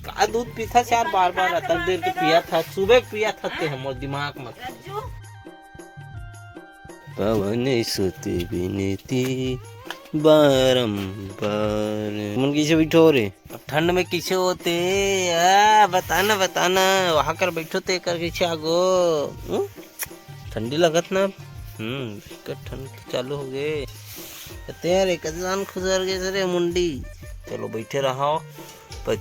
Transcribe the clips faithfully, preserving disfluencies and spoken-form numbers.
का दूध पीथस यार, बार बार अतक देर के पियत हस, सुबह के पियत हस ते, हमर दिमाग मत। पवन सुत बिनती बारंबार। मन कैसे बैठो रे? अब ठंड में कैसे होते? आ, बताना, बताना, वहाँ कर बैठो ते कर कैसे आगो? हम्म? ठंडी लगत ना? हम्म, बिकट ठंड तो चालू हो गए। कहते यार, एक जान खुसर गए रे मुंडी। चलो बैठे रहो, पर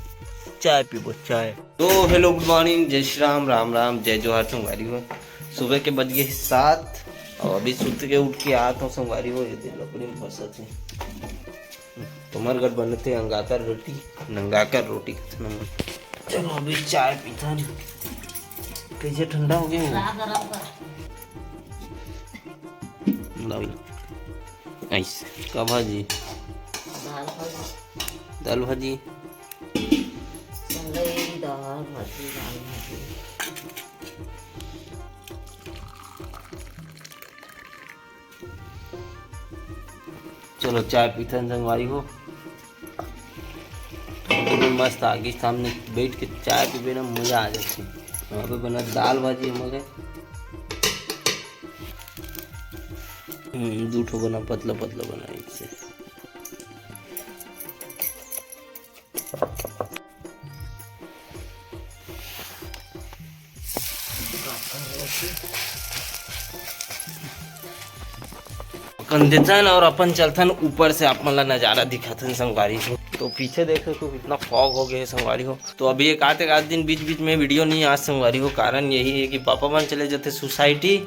चाय पीबो, चाय। तो hello, good morning, जय श्री राम, राम राम, जय जोहार संगवारी हो। सुबह के बज गए सात और अभी सुत के उठ के आत हूँ संगवारी हो, ये दे लकड़ी में फंसत है। तुम्हार घर बनते अंगाकर रोटी, नंगाकर रोटी कथे न मन। चलो अभी चाय पीथन। कैसे ठंडा हो गया वो? लाओ। ऐसे का भाजी? दाल भाजी। दाल भाजी। संगई दाल भाजी, दाल भाजी। चलो चाय पीथन संगवारी हो। मस्त आगे सामने बैठ के चाय पीबे ना, मजा आ जाथे। वहाँ पे बना दाल भाजी मगर हम्म, दू ठो बना, पतला पतला बना इससे। कन देथन और अपन चलथन ऊपर से, आप मन ला नजारा दिखाथन संगवारी हो। तो पीछे देख सकते हो कितना fog हो गया है संगवारी हो। तो अभी एक आध, एक आध दिन बीच बीच में video नहीं आ संगवारी हो, कारण यही है कि पापा मन चले जाते society,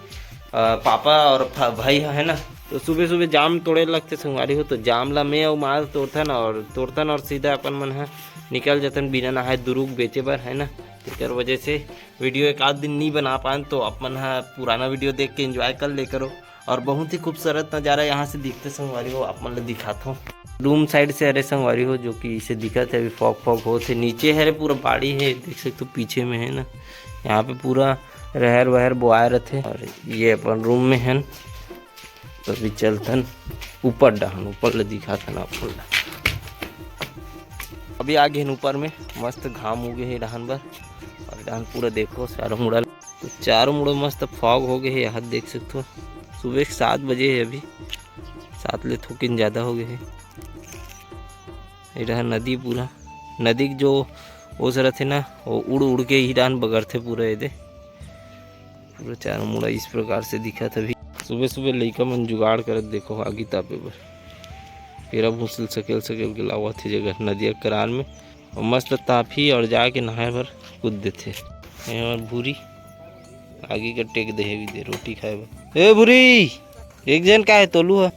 अ, पापा और फ-, भाई है ना, तो सुबह सुबह जाम तोड़े लगते संगवारी हो। तो जाम ला मैं अउ माँ तोड़थन और तोड़थन और सीधा अपन मन ह निकल जाथन बिना नहाए दुरुग बेचे बर, है ना। तेकर वजह से video एक आध दिन नहीं बना पान, तो आप मन ह पुराना video देख के enjoy कर ले करो। और बहुत ही खूबसूरत नज़ारा यहाँ से दिखते संगवारी हो, आप मन ल दिखात हो। Room side से हरे संगवारी हो, जो कि इसे दिखत है अभी fog fog होत है। नीचे हरे पूरा बाड़ी है, देख सकते हो पीछे में है ना, यहाँ पे पूरा रहर वहर बोआए रहते। और ये अपन room में है, तो अभी चलथन ऊपर डहान, ऊपर ले दिखाथन आप मन ल। अभी आ गए ऊपर में, मस्त घाम उगे है डहान बर। और डहान पूरा देखो चारों मुड़ा, तो चारों मुड़ा मस्त fog हो गए है। यहाँ देख सकते हो सुबह के सात बजे है, अभी सात ले थोकिन ज़्यादा हो गए है। ये रहा नदी, पूरा नदी के जो ओस रथे ना, वो उड़ उड़ के ही डहान बगरथे पूरा। ये दे पूरा चारों मुड़ा इस प्रकार से दिखत हे। अभी सुबह सुबह लइका मन जुगाड़ करत, देखो, आगी तापे बर पेरा भूसिल सकेल सकेल के लावत हे जगह नदिया के करार में, और मस्त तापही और जाके नहाए बर कूद देथे। ये हमर भूरी आगी का टेक दे हे, भी दे रोटी खाए बर। ए भूरी, एक जन का है तोलू है।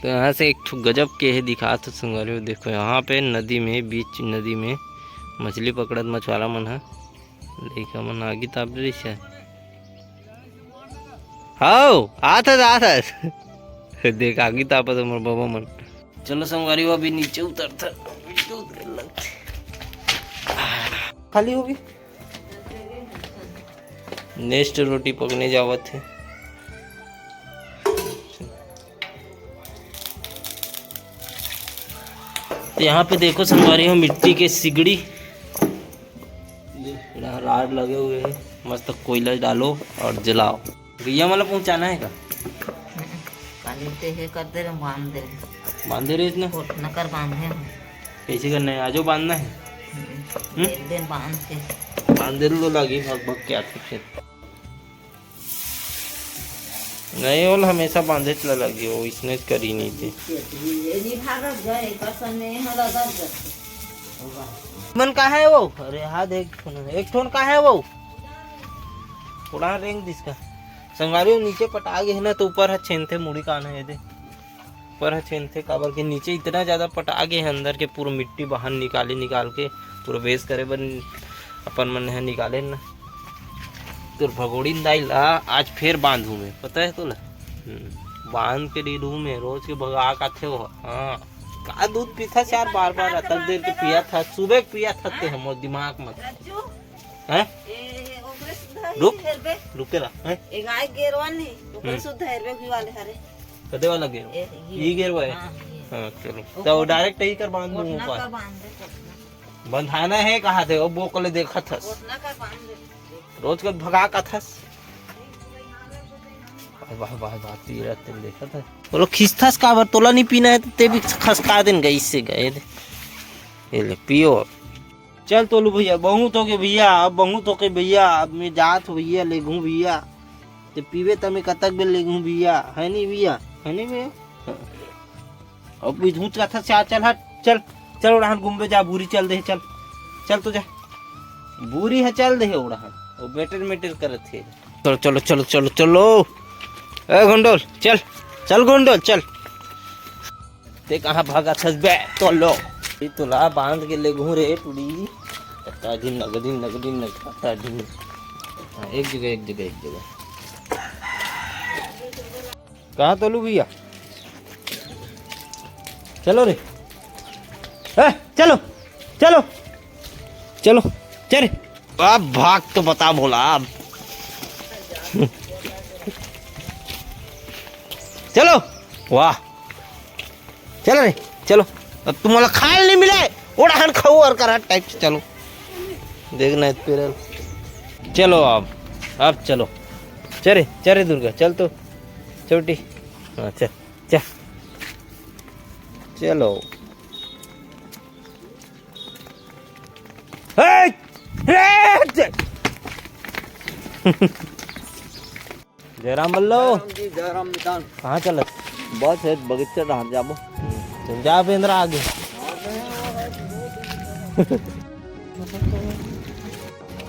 तो यहाँ से एक ठो गजब के हे दिखात हो संगवारी हो, देखो यहाँ पे नदी में, बीच नदी में मछली पकड़त मछुआरा मन ह, लइका मन आगी ताप रही है। हाओ, आत हस, आत हस। देख, आगी तापत हमर बाबा मन। चलो संगवारी हो, अभी नीचे उतरथन, नीचे उतरे लगथे। खाली होगी। Next रोटी पकने जावत हे। तो यहाँ पे देखो संगवारी हो, मिट्टी के सिगड़ी, ये रॉड लगे हुए हैं, मस्त कोयला डालो और जलाओ। गैया वाला पहुँचाना है का? पानी ते हे कर दे रे, बांध दे। बांधे रहे इतना? कोट नकर बांधे हो। कैसे करना है? आजो बांधना है? हम्म? हम्म? एक दिन बांध के। बांधे लो लागी भग भग के आके फिर। नहीं, ओला हमेशा बांधे ला लगी, वो इसने करी नहीं थी। ये नहीं भागत गए, एक बार सन में यहाँ लगा जाते। मन का है वो? अरे हाँ, देख, एक ठोन का है वो? थोड़ा रेंग दिस का। संगवारी हो, नीचे पटा गए है ना, तो ऊपर ह छेनथे, मुड़ी कान है दे। ऊपर ह छेनथे, काबर के नीचे इतना ज्यादा पटा गए है अंदर के, पूरा मिट्टी बाहर निकाले, निकाल के पूरा बेस करे बर अपन मन ह निकाले ना। तोर भगोड़ी दाई ला आज फेर बांधू मैं, पता है तोला? हम्म, बांध के दे दूँ मैं, रोज के भगा काथे वो। हाँ, का दूध पीथा चार बार बार अतक देर के पिया था, सुबह के पिया था ते हमर दिमाग में। हैं? ए, ओकरे से धर रुक। हेरबे। रुके ला, हैं? ए गाय गेरवा नहीं, ओकर हम्म। सुद्धा हेरबे भी वाले हरे। कदे वाला गेरवा? ए, ये। ये गेरवा है? हाँ, ये। हाँ, चलो। ओकर तो direct यही कर बांध दूँ कोटना ऊपर। का बांध दे, कोटना। बंधाना है कहाँ से? वो बोकले देखत हस। कोटना का बांध दे। रोज का भगा का थस। वाह, वाह, वाह, वाह, तीरथ तेल देखत है। बोलो, खिसथस काबर? तोला नहीं पीना है तो ते भी खसका देन गई से गए दे। ये ले, पियो अब। चल तोलू भैया, बहुत हो गए भैया, अब बहुत हो गए भैया, अब मैं जात हो भैया, लेगहूँ भैया। ते पीबे त मैं कतक बेर लेगहूँ भैया, है नहीं भैया, है नहीं भैया? अब भी धूत का था, चल, चल हट, चल, चल ओड़ाहन गुम्बे जा, बूरी चल दे, चल, चल तो जा, बूरी है चल दे ओड़ाहन, वो मेटर मेटर करत है। चलो, चलो, चलो, चलो, चलो, ए गोंडोल, चल, चल गोंडोल, चल। ते कहाँ भागत हस बे? तो लो। ये तोला बांध के लेगहूँ रे टुड़ी। कता दिन नगदिन, नगदिन, नगता दिन। हाँ, एक जगह, एक जगह, एक जगह। कहाँ तोलू भैया? चलो रे। ए, चलो, चलो, चलो, चल रे। अब भाग तो बता भोला अब। चलो, वाह, चलो रे, चलो। अब तुम्हाला खायला नहीं मिले, ओड़ाहन खाऊ और करा टाइप से चलो। देखना है पेरल। चलो अब, अब चलो। चल रे, चल रे दुर्गा, चल तो छोटी। हाँ, चल, चल। चलो। हे! हे! जय राम बल्लो। जय राम जी, जय राम नितान। कहाँ चलत? बस है, बगीचा डहर जाबो। हम्म, तो जा बेंदरा आगे।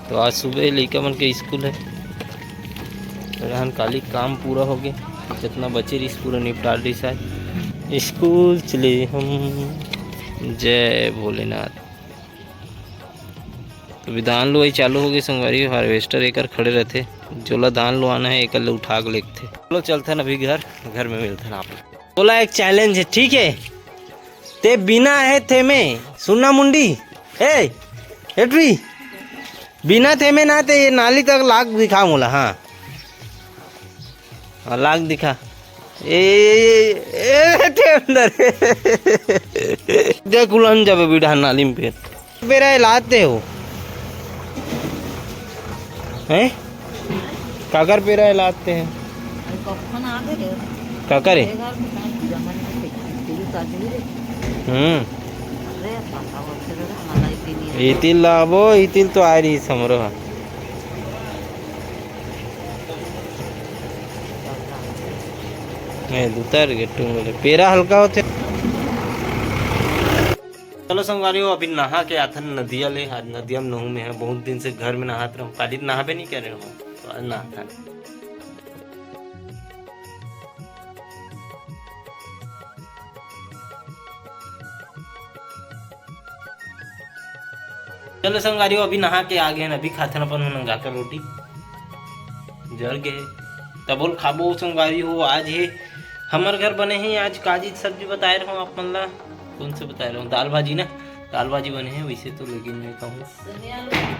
तो आज सुबह लइका मन के स्कूल है, रहन काली काम पूरा हो गए, जितना बचे रहिस पूरा निपटा दिस आय। स्कूल चले हम, जय भोलेनाथ। अभी धान लुआई चालू हो गई संगवारी, harvester एकर खड़े रहते, जोला धान लुआना है एकर ले उठा के लेगथे। चलो चलथन अभी घर, घर में मिलथन आप। बोला एक challenge है, ठीक है? ते बिना है थे में, सुनना मुंडी, ए, हेटरी, बिना थे में ना ते ये नाली तक लाग दिखा मोला, हाँ। हाँ, लाग दिखा। ए, ए, ए, ए, ते अंदर। देख उलहन जाबे बीड़ा नाली में फिर। बेरा लाते हो। हैं? काकर पेरा लाते हैं? काकर है? हम्म। इतिल लाबो, इतिल तो आ रही समरो हा। ए, दुतार के टूंगले। पेरा हल्का होते। चलो संगवारी हो, अभी नहा के आथन नदिया ले। आज नदिया में नहू में है, बहुत दिन से घर में नहात रहूं, काली नहाबे नहीं करे हो, तो आज नहाथन। चलो संगवारी हो, अभी नहा के आ गए हैं, अभी खाथन अपन नंगा कर रोटी। जर के तबोल खाबो संगवारी हो। आज हे हमर घर बने हे आज काजी सब्जी बताए रहूं आप मन ला। कौन से बताए रहूं? दाल भाजी ना, दाल भाजी बने हे, वैसे तो लेकिन मैं कहूँ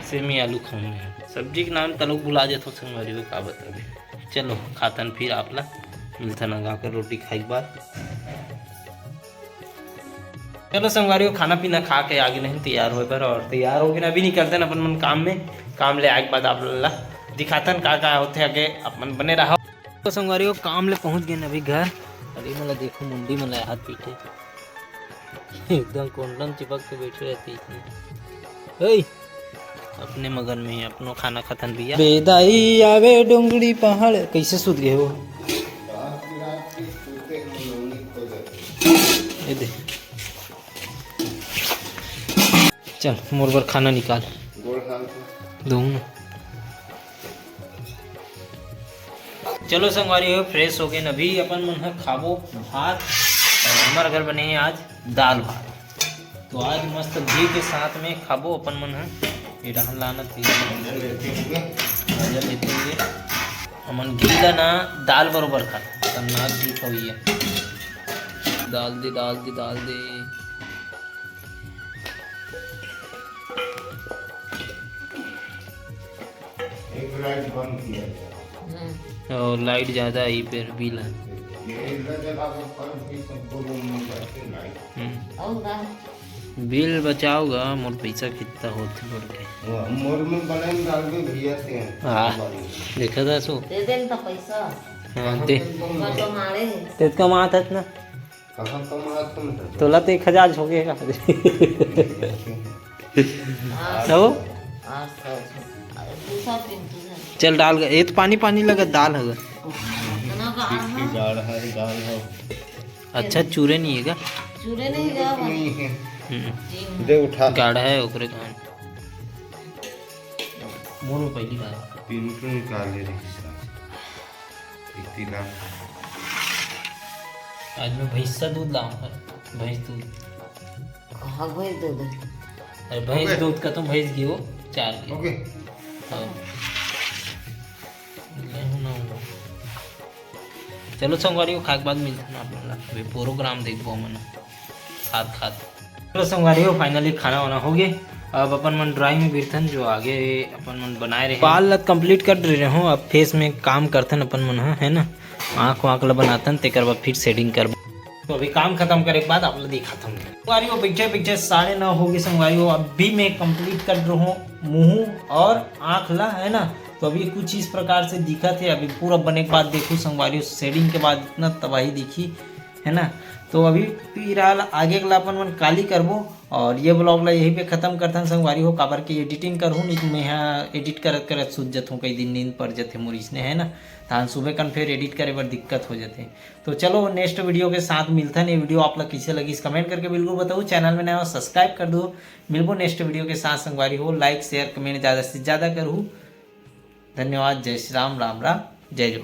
सेमी आलू खाऊँ मैं। सब्जी के नाम तलोक भुला जात हो संगवारी हो, का बताबे। चलो खाथन फिर आप ला मिलथन आगा कर रोटी खाए के बाद। चलो संगवारी हो, खाना पीना खा के आगे नहीं तैयार होए बर, और तैयार हो गए अभी निकलथन अपन मन काम में। काम ले आए के बाद आप ला दिखाथन का का होथे आगे, अपन बने रहो। तो संगवारी हो, काम ले पहुंच गए अभी घर। अरे मोला देखो, मुंडी में हाथ पीटे, एकदम कोंडम चिपक के बैठे रहती है। ओए, अपने मगन में ही अपनो खाना खाथन भैया। बेदाई आवे डोंगरी पहाड़, कैसे सूत गए हो? ये दे। चल, मोर बर खाना निकाल। गोड़ हाथ। दूँ ना। चलो संगवारी हो, fresh हो गए अभी अपन मन ह खाबो भात। और हमारे घर बने हैं आज दाल भात। तो आज मस्त घी के साथ में खाबो अपन मन ह। ये रहन लाना चाहिए। गाजर लेते हुए। हमन घी ला ना दाल बरोबर खाथन, खतरनाक घी खवैया। डाल दे, डाल दे, डाल दे। लाइट बंद किया गया। और लाइट ज़्यादा आई, फिर बिल है। बिल बचाओगा, मोर पैसा कितना होते बढ़ के। मोर में बने डाल दे भैया से। हाँ। देखा था सो। दे दे ना पैसा। हाँ, दे। तो मारे। तेत कमात हस ना। कहाँ कमात हूँ? तोला तो एक हजार हो गया। तो आठ सौ। दूसरा पिंटू है। चल डाल, ये तो पानी पानी लगा, दाल है। इतना गाढ़ा। गाढ़ा है, गाढ़ा है। अच्छा, चूरे नहीं है क्या? चूरे नहीं गया वो। नहीं है। हम्म। तीन। दे उठा। गाढ़ा है ओकरे कारण। मोर में पहली बार। पिंटू निकाल ले रही है। इतनी ना। आज मैं भैंस का दूध लाऊंगा। भैंस दूध। हाँ भाई दे दे। अरे भैंस दूध का तो भैंस घी हो, चार घी। ओके। हाँ। ले हूँ ना हूँ। चलो संगवारी हो, खाए के बाद मिलते हैं आप लोग ला। अभी प्रोग्राम देखबो हमन खात खात। चलो संगवारी हो, फाइनली खाना वाना हो गए। अब अपन मन ड्राइंग में बिरथन, जो आगे अपन मन बनाए रहे। बाल ला कंप्लीट कर रहे हो, अब फेस में काम करथन अपन मन ह, है ना। आँख वाँख ला बनाथन, तेकर बाद फिर शेडिंग करबो। तो अभी काम खत्म करे के बाद आप लोग दिखाता हूँ। संगवारी हो, बैठे बैठे साढ़े नौ हो गए संगवारी हो। अभी मैं कंप्लीट कर रहा हूँ मुंह और आँख ला, है ना। तो अभी कुछ इस प्रकार से दिखत हे। अभी पूरा बने के बाद देखो संगवारी हो, शेडिंग के बाद इतना तबाही दिखी, है ना। तो अभी फिलहाल आगे के ला अपन मन काली करबो। और ये ब्लॉग ला यहीं पे खत्म करथन संगवारी हो, काबर के एडिटिंग करहूँ नहीं तो मैं यहाँ एडिट करत करत सूत जत हूँ, कई दिन नींद पड़ जते मोर इसने, है ना। धान सुबह कन फिर एडिट करे बर दिक्कत हो जते। तो चलो नेक्स्ट वीडियो के साथ मिलथन। ये वीडियो आप ला कैसे लगी, कमेंट करके बिल्कुल बताओ। चैनल में नया हो सब्सक्राइब कर दो। मिलबो नेक्स्ट वीडियो के साथ संगवारी हो। लाइक शेयर कमेंट ज़्यादा से ज़्यादा करहू। धन्यवाद। जय श्री राम, राम राम, जय जोहार।